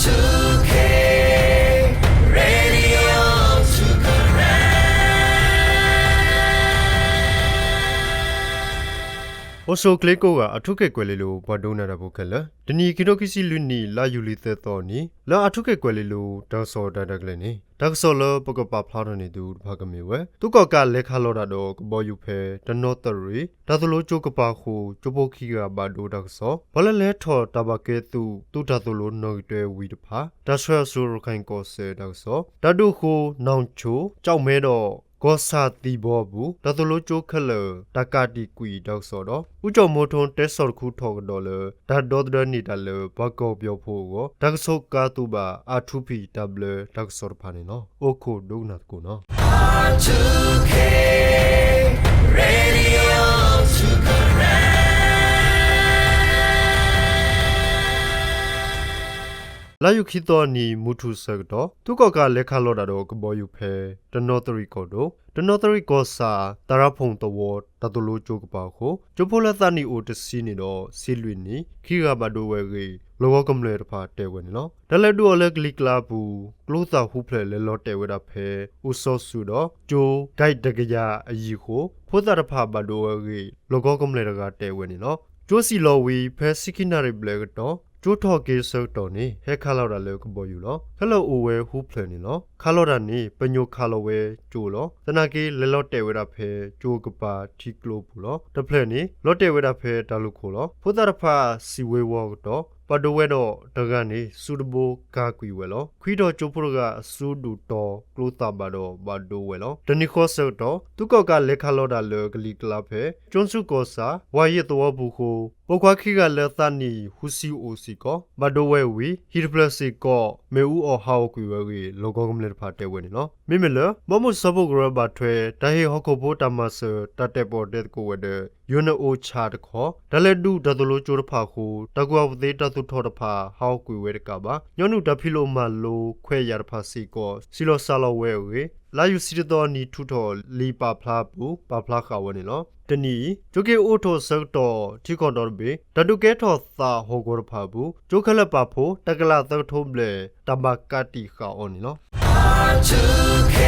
အိၣ်ဆူၣ်အိၣ်ချ့ကိးဂၤ အၣ်ထူခ့ၣ်ကွဲၤလ့လိၤ ပှၤဒိကနၣ်တၢ်ဖိခဲလၢာ်, တနံၤအံၤ ခံထိခံဆံလွံၢ်နံၣ် လါယူၤလံသၢသီအနံၤ လၢအၣ်ထူခ့ၣ်ကွဲၤလ့လိၤ တၢ်ကစီၣ်တၢ်ရဲၣ်တၢ်ကျဲၤန့ၣ် တၢ်ကစီၣ်လၢပကပာ်ဖျါထီၣ်န့ၢ်သုတဖၣ်ကမ့ၢ်ဝဲ သုးကီၣ်ကးလဲၤခးလီၤတၢ်ဒီးကဘီယူၤဖဲ တနီသရံၣ် တၢ်သိၣ်လိကၠိကပၤအဃိ ကၠိဖိခံဂၤဘၣ်ဒိတၢ်ကစီၣ်, ပှၤလၢလဲၤထီၣ်တၢ်ဘၣ်ကဲသုး သုးတၢ်သိၣ်လိနီၣ်ဂံၢ်တၢဝံၤတဖၣ် တၢ်ဆှၢအီၤဆူရခၢၣ်ကီၢ်စဲၣ်တၢ်ကစီၣ်, တၢ်ဒုးအဃိ နီၣ်ဆိၣ်, ကၠီၣ်မဲဒီး ကီၢ်ဆၣ်သံၣ်ဘီအပူၤ တၢ်သိၣ်လိကၠိခဲလၢာ် တၢ်ကးတံာ်ကွံာ်တၢ်ကစီၣ်ဒီး အူကၠီၣ်မိထိတဲဆီၣ်တခူထီၣ်ကဒီးလၢ တၢ်ဒီသဒၢန့ၢ်တၢ်လၢပှၤကီၢ်ပယီၤဖိအဂီၢ် တၢ်ကဆိးကါသုးဘၣ် အၣ်ထူဖံၣ်တၢ်ဘျၢတၢ်ကစီၣ်တဖၣ်န့ၣ်လီၤ. အိၣ်ခိးဒိကနၣ်သကိးနီၤ. လါယူၤခံသီအနံၤ မုၢ်ထူၣ်ဆၢကတီၢ် သုးကီၣ်ကးလဲၤခးလီၤတၢ်ဒီးကဘီယူၤဖဲ တနီသရံၣ်ကီၢ်ဒိၣ် တနီသရံၣ်ကီၢ်ဆၣ် သရၣ်ဖူၣ်သဝီ တၢ်သိၣ်လိကၠိကပၤအဃိ ကၠိဖိလၢသးနံၣ်အိၣ်တဆံနံၣ်ဒီး ဆံလွံၢ်နံၣ် ခံဂၤဘၣ်ဒိဝဲအဂ့ၢ် လီၢ်ကဝီၤကမျၢၢ်တဖၣ်တဲဝဲန့ၣ်လီၤ. တၢ်လဲၤဒုးအီၤလၢကလံၤကျါအပူၤ ကျိသၣ်ဟူဖျၢၣ်လဲၤလီၤတဲာ်ဝဲဒၣ်ဖဲ အိၣ်စီၤစုၤဒီး ကၠိကဲးတကယၤအယံၤအဃိ ဖိသၣ်တဖၣ်ဘၣ်ဒိဝဲအဂ့ၢ် လီၢ်ကဝီၤကမျၢၢ်တဂၤတဲဝဲန့ၣ်လီၤ. ကၠိစံၣ်လီၤဝံၤ ဖဲဆံခံနၣ်ရံၣ်ဘျဲၣ်အကတီၢ် ကၠိထီၣ်က့ၤအဆၢကတီၢ်န့ၣ် ဟဲခးလီၤတၢ်လၢကဘီယူၤလီၤ. ခဲလၢာ်အိၣ်ဝဲဟူဖျၢၣ်န့ၣ်လီၤ. ခးလီၤတၢ်န့ၣ် ပညိၣ်ခးလီၤဝဲကၠိလီၤ. သနာ်က့ လဲၤလီၤတဲာ်ဝဲဒၣ်ဖဲကၠိအကပၤထံကျိပူၤလီၤ. တဖျၢၣ်န့ၣ် လီၤတဲာ်ဝဲဒၣ်ဖဲတၢ်လူၢ်ခိၣ်လီၤ. ဖိသၣ်တဖၣ်စံၣ်ဝဲဝီအကတီၢ် ဘၣ်ဒိဝဲဒီးတဂၤန့ၣ် စုတဘိကၤကွံာ်ဝဲလီၤ. ခွံထီၣ်ကၠိဖိတဂၤအစုဒုၣ်တီကျိသၣ်ဘၣ်ဒီးဘၣ်ဒိဝဲလီၤ. တနံၤဃီဆၢကတီၢ် သုးကီၣ်ကးလဲၤခးလီၤတၢ်လၢကလံၤကျါဖဲ ကၠိဆူၣ်ကီၢ်ဆၣ် ဝၤယ့ၢ်သဝီပူၤအဃိ ပိာ်ခွါခံဂၤလၢသးနံၣ်ဟူဆံအိၣ်စ့ၢ်ကီး ဘၣ်ဒိဝဲဝံၤ ဟံၣ်တဖျၢၣ်စ့ၢ်ကီး မ့ၣ်အူအီၣ်ဟးဂီၤကွံာ်ဝဲအဂ့ၢ် လီၢ်ကဝီၤကမျၢၢ်တဖၣ်တဲဝဲန့ၣ်လီၤ. မ့မ့ၢ်လၢ ဘီမုၢ်စၢဖှိၣ်ကရၢဘၣ်ထွဲ တၢ်ဟ့ၣ်ဟီၣ်ခိၣ်ဖိတၢ်မၤစၢၤ တၢ်တဲာ်ပီၣ်တဲသကိးဝဲၤဒၢး ယူၤနအိၣ် ဆၣ်တခီ တၢ်လဲၤဒုးတၢ်သိၣ်လိကၠိတဖၣ်အဃိ တၢ်ကူၣ်ဘၣ်ကူၣ်သ့တၢ်သူၣ်ထီၣ်တဖၣ် ဟးဂီၤကွံာ်ဝဲတကးဘၣ် ညီနုၢ်တၢ်ဖံးလိာ်မၤလိခွဲးယာ်တဖၣ်စ့ၢ်ကီး စံၣ်လီၤစၢ်လီၤဝဲအဂ့ၢ် လါယူၤဆံတသီအနံၤ ထုးထီၣ်လံာ်ပာ်ဖျါအပူၤ ပာ်ဖျါဃာ်ဝဲန့ၣ်လီၤ. တနံၤအံၤ ကၠိက့ၤအိးထီၣ်အဆၢကတီၢ် ထံကီၢ်ဒီတဘ့ၣ် တၢ်ဒုးကဲထီၣ်သးဟီၣ်ကဝီၤတဖၣ်အပူၤ ကၠိခဲလၢာ်ပာ်ဖှိၣ် တၢ်ကလးသၢကထိဘျဲၣ် တၢ်ဘၣ်ကးတံာ်ဃာ်အီၤန့ၣ်လီၤ. ပှ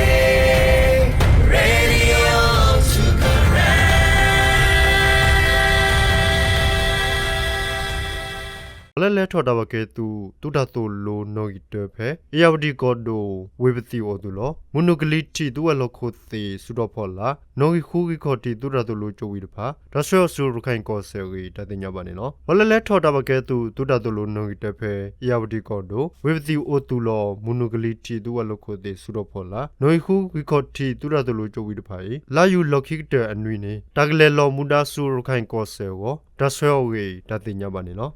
ၤလၢလဲၤထီၣ်တၢ်ဘၣ်ကဲသုး သုးတၢ်သိၣ်လိနီၣ်ဂံၢ်တၢဖဲ အ့ၣ်ယၣ်ဝတံၣ်ကီၢ်ဒိၣ် ဝ့ၢ်ပသံၣ်အိၣ်သုးလီၤ. မုၢ်နုာ်ကလံၤထံး သုးဝဲၤလီၢ်ခိၣ်သ့ၣ် ဆူၣ်ထီၣ်ဖီလာ် နီၣ်ဂံၢ်ဃုဂံၢ်ခီၣ်ထံး သုးတၢ်သိၣ်လိကၠိဝံၤတဖၣ် တၢ်ဆှၢအီၤဆူရခၢၣ်ကီၢ်စဲၣ်အဂ့ၢ် တၢ်သ့ၣ်ညါဘၣ်န့ၣ်လီၤ. ပှၤလၢလဲၤထီၣ်တၢ်ဘၣ်ကဲသုး သုးတၢ်သိၣ်လိနီၣ်ဂံၢ်တၢဖဲ အ့ၣ်ယၣ်ဝတံၣ်ကီၢ်ဒိၣ် ဝ့ၢ်ပသံၣ်အိၣ်သုးလီၤ. မုၢ်နုာ်ကလံၤထံး သုးဝဲၤလီၢ်ခိၣ်သ့ၣ် ဆူၣ်ထီၣ်ဖီလာ် နီၣ်ဂံၢ်ဃုဂံၢ်ခီၣ်ထံး သုးတၢ်သိၣ်လိကၠိဝံၤတဖၣ်အံၤ လါယူၤလီၢ်ခံကတၢၢ်အနွံန့ၣ် တၢ်ကလဲၤလီၤမူဒါဆူရခၢၣ်ကီၢ်စဲၣ်အဂီၢ် တၢ်ဆှၢအီၤအဂ့ၢ် တၢ်သ့ၣ်ညါဘၣ်န့ၣ်လီၤ.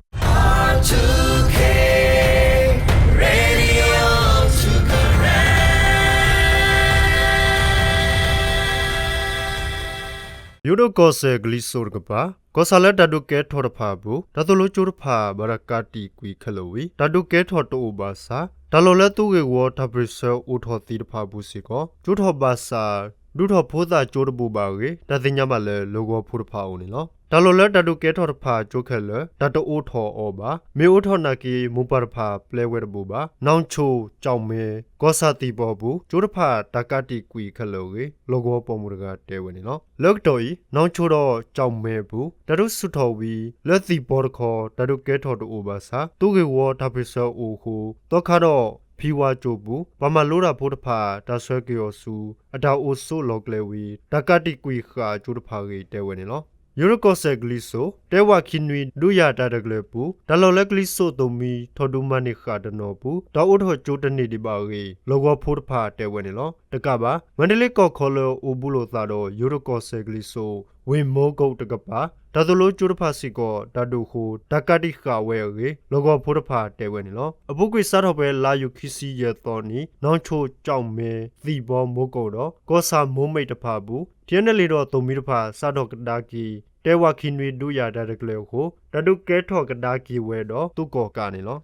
ယိၤဒိၣ်ကီၢ်စဲၣ်ကလံၤစိးတကပၤ ကီၢ်ဆၣ်လၢတၢ်ဒုးကဲထီၣ်တဖၣ်အပူၤ တၢ်သိၣ်လိကၠိတဖၣ် ဘၣ်တၢ်ကးတံာ်ကွံာ်ခဲလၢာ်ဝံၤ တၢ်ဒုးကဲထီၣ်တအိၣ်ဘၣ်ဆၣ် တၢ်လီၢ်လၢသုးဂ့ၢ်ဝီတၢ်ပၢၢ်ဆၢအိၣ်ထီၣ်သ့ၣ်တဖၣ်အပူၤစ့ၢ်ကီး ကၠိထီၣ်ဘၣ်ဆၣ် ဒုးထီၣ်ဖိသၣ်ကၠိတဘူးဘၣ်အဂ့ၢ် တၢ်သ့ၣ်ညါဘၣ်လၢလီၢ်ကဝီၤဖိတဖၣ်အအိၣ်န့ၣ်လီၤ. တၢ်လီၢ်လၢတၢ်ဒုးကဲထီၣ်တဖၣ်ကၠိခဲလၢာ် တၢ်တအိးထီၣ်အီၤဘၣ်. မ့ၢ်အိးထီၣ်နာ်က့ မိၢ်ပၢ်တဖၣ်ပျဲဝဲတဘူးဘၣ်. နီၣ်ဆိၣ်, ကၠီၣ်မဲ, ကီၢ်ဆၣ်သံၣ်ဘီအပူၤ ကၠိတဖၣ်တၢ်ကးတံာ်ကွံာ်ခဲလၢာ်အဂ့ၢ် လီၢ်ကဝီၤပိာ်မုၣ်တဂၤတဲဝဲန့ၣ်လီၤ. လၢကတီၢ်အံၤ နီၣ်ဆိၣ်ဒီးကၠီၣ်မဲအပူၤ တၢ်ဒုးဆူၣ်ထီၣ်ဝံၤ လၢသံၣ်ဘီတခီ တၢ်ဒုးကဲထီၣ်တအိၣ်ဘၣ်ဆၣ် သုးဂ့ၢ်ဝီတၢ်ပၢၢ်ဆၢအိၣ်အဃိ သီခါဒီး ဖံဝါကၠိပူၤ ပှၤမၤလိတၢ်ဖိတဖၣ် တၢ်ဆှၢက့ၤအီၤဆူ အတၢ်အိၣ်ဆိးလီၢ်ကျဲဝံၤ တၢ်ကးတံာ်ကွံာ်ဃာ်ကၠိတဖၣ်အဂ့ၢ်တဲဝဲန့ၣ်လီၤ. ယိၤဒိၣ်ကီၢ်စဲၣ်ကလံၤစိး တဲဝးခံနွံ ဒုးယၤတၢ်ရဲၣ်တၢ်ကျဲၤအပူၤ တၢ်လီၢ်လၢကလံၤစိးသိးမံ ထီၣ်ဒုးမၤန့ၢ်ဃာ်တနီၤအပူၤ တၢ်အိးထီၣ်ကၠိတန့ၢ်ဒံးဘၣ်အဂ့ၢ် လီၢ်ကဝီၤဖိတဖၣ်တဲဝဲန့ၣ်လီၤ. တကးဘၣ် မၤတလ့ကီၢ်ခီလၢအိၣ်ဘူးလိာ်သးဒီး ယိၤဒိၣ်ကီၢ်စဲၣ်ကလံၤစိး ဝ့ၢ်မိကိးတကပၤ တၢ်သိၣ်လိကၠိတဖၣ်စ့ၢ်ကီး တၢ်ဒုးအဃိ တၢ်ကးတံာ်ဃာ်ဝဲအဂ့ၢ် လီၢ်ကဝီၤဖိတဖၣ်တဲဝဲန့ၣ်လီၤ. အပူၤကွံာ်စးထီၣ်ဖဲလါယူၤခံဆံယဲၢ်သီနံၤ နီၣ်ဆိၣ်, ကၠီၣ်မဲ, သံၣ်ဘီ, မိကိးဒီး ကီၢ်ဆၣ်မိၢ်မိတ်တဖၣ်အပူၤ ထံၣ်အဲၣ်နဲၣ်လံဒီးသိးမံတဖၣ် စးထီၣ်ကဒါက့ၤ တဲဝးခံနွံဒုးယၤတၢ်ရဲၣ်တၢ်ကျဲၤအဃိ တၢ်ဒုးကဲထီၣ်ကဒါက့ၤဝဲဒီးသုးကီၣ်ကးန့ၣ်လီၤ.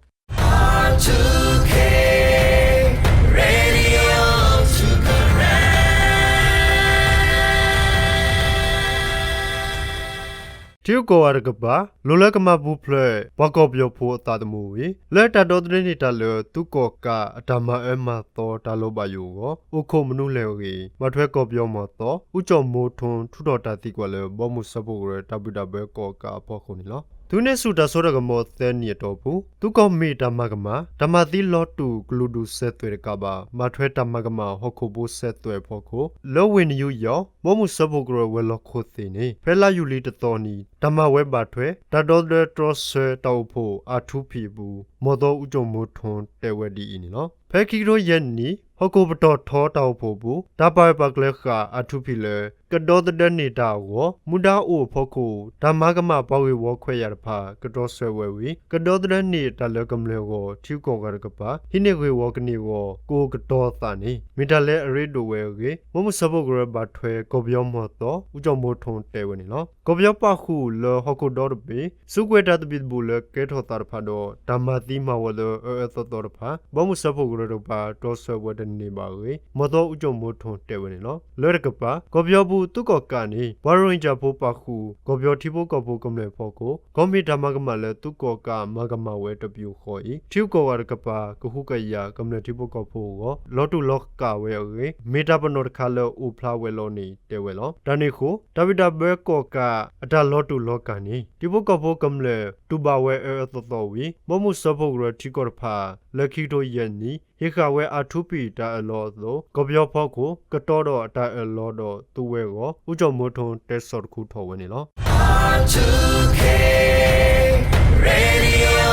ထံဂုၤကီၢ်ဂၤတကပၤ လိၣ်လၢကမၤပူၤဖျဲး ပှၤကီၢ်ပယီၤဖိအသးသမူဝံၤ လၢတၢ်ဒီသဒၢန့ၢ်တၢ်လၢ သုးကီၣ်ကးအတၢ်မၤအၢမၤသီတၢ်လီၤဘၣ်ယိၣ်အဂီၢ် အိၣ်ခိးမနုၤလဲၣ်အဂ့ၢ် ဘၣ်ထွဲကီၢ်ပယီၤမီၢ်သီ အူကၠီၣ်မိထူ ထုးထီၣ်တၢ်သံကွၢ်လၢ ဘီမုၢ်စၢဖှိၣ်ကရၢ တၢ်ဘံၣ်တၢ်ဘၢကီၣ်ကးအဖီခိၣ်န့ၣ်လီၤ. သုးန့ၢ်ဆူၣ်တၢ်စိတၢ်ကမီၤသၢနံၣ်အတီၢ်ပူၤ သုးကီၢ်မ့ၢ်တၢ်မၤကမၣ် တၢ်မၤသံလီၤတူာ်ကလုာ်ဒူၣ်စဲသွဲၣ်တကးဘၣ် ဘၣ်ထွဲတၢ်မၤကမၣ်ဟီၣ်ခိၣ်ဖိစဲသွဲၣ်အဖီခိၣ် လၢဝ့ၢ်နယူယီၣ် ဘီမုၢ်စၢဖှိၣ်ကရၢဝဲၤလီၢ်ခိၣ်သ့ၣ်န့ၣ် ဖဲလါယူၤလံတသီနံၤ တၢ်မၤဝဲဘၣ်ထွဲ တၢ်ဒီသဒၢတြီဆၢတၢ်အိၣ်ဖှိၣ် R two P အပူၤ မီၢ်သီအူကၠီၣ်မိထူ တဲဝဲဒ်အံၤန့ၣ်လီၤ. ဖဲခံကထိယဲၢ်နံၣ် ဟီၣ်ခိၣ်ပတီၢ်ထီတၢ်အိၣ်ဖှိၣ်အပူၤ တၢ်ပာ်ပာ်ကျၢၤဃာ် R two P လၢ ကဒီသဒၢန့ၢ်တၢ်အဂီၢ် မူဒါအိၣ်အဖီခိၣ် တၢ်မၤကမၣ်ပှၤဂ့ၢ်ဝီခွဲးယာ်တဖၣ် ကတြီဆၢဝဲဝံၤ ကဒီသဒၢန့ၢ်တၢ်လၢကမျၢၢ်အဂီၢ် ထံဂုၤကီၢ်ဂၤတကပၤ ဟံးန့ၢ်ဂ့ၢ်ဝီကန့ၢ်အဂီၢ် ကအိၣ်ကတီၤအသးန့ၣ် မ့ၢ်တၢ်လၢအရ့ဒိၣ်ဝဲအဂ့ၢ် ဘီမုၢ်စၢဖှိၣ်ကရၢဘၣ်ထွဲ ကီၢ်ပယီၤမီၢ်သီ အူကၠီၣ်မိထူ တဲဝဲန့ၣ်လီၤ. ကီၢ်ပယီၤပာ်ဃုာ်လၢဟီၣ်ခိၣ်ဒီတဘ့ၣ် စုကဝဲၤတၢ်သဘံၣ်သဘုၣ်လၢကဲထီၣ်သးတဖၣ်ဒီး တၢ်မၤသံမၤဝီၤလၢအအၢအၢသီသီတဖၣ် ဘီမုၢ်စၢဖှိၣ်ကရၢတကပၤ တြီဆၢဝဲတန့ၢ်ဘၣ်အဂ့ၢ် မီၢ်သီအူကၠီၣ်မိထူ တဲဝဲန့ၣ်လီၤ. လၢတကပၤ ကီၢ်ပယီၤပူၤသုးကီၣ်ကးန့ၣ် ပှၤရိၣ်ဟ့ၣ်ကၠၣ်ဖိပာ်ဃုာ် ကီၢ်ပယီၤထံဖိကီၢ်ဖိကမျၢၢ်အဖီခိၣ် ကီၢ်မ့ၢ်တၢ်မၤကမၣ်လၢသုးကီၣ်ကးမၤကမၣ်ဝဲတပယူာ်ဃီအံၤ ထံဂုၤကီၢ်ဂၤတကပၤ ကဟုကယာ်ကမျၢၢ်ထံဖိကီၢ်ဖိအဂီၢ် လီၤတူာ်လီၤကာ်ဝဲအဂ့ၢ် မ့ၢ်တၢ်ပနီၣ်တခါလၢအိၣ်ဖျါဝဲလီၤန့ၣ် တဲဝဲလီၤ. တၢ်န့ၣ်အဃိ တၢ်ဘံၣ်တၢ်ဘၢကီၣ်ကး အတၢ်လီၤတူာ်လီၤကာ်န့ၣ် ထံဖိကီၢ်ဖိကမျၢၢ် တူၢ်ဘၣ်ဝဲအအၢအၢသီသီဝံၤ ဘီမုၢ်စၢဖှိၣ်ကရၢထံကီၢ်တဖၣ် လၢခံကထိယဲၢ်နံၣ် ဟ့ၣ်ဃာ်ဝဲ R two P တၢ်အၢၣ်လီၤအသိး ကီၢ်ပယီၤဖီခိၣ် ကတီၤဒီးအတၢ်အၢၣ်လီၤဒီးသုးဝဲအဂီၢ် အူကၠီၣ်မိထူ တဲဆီၣ်တခူထီၣ်ဝဲန့ၣ်လီၤ.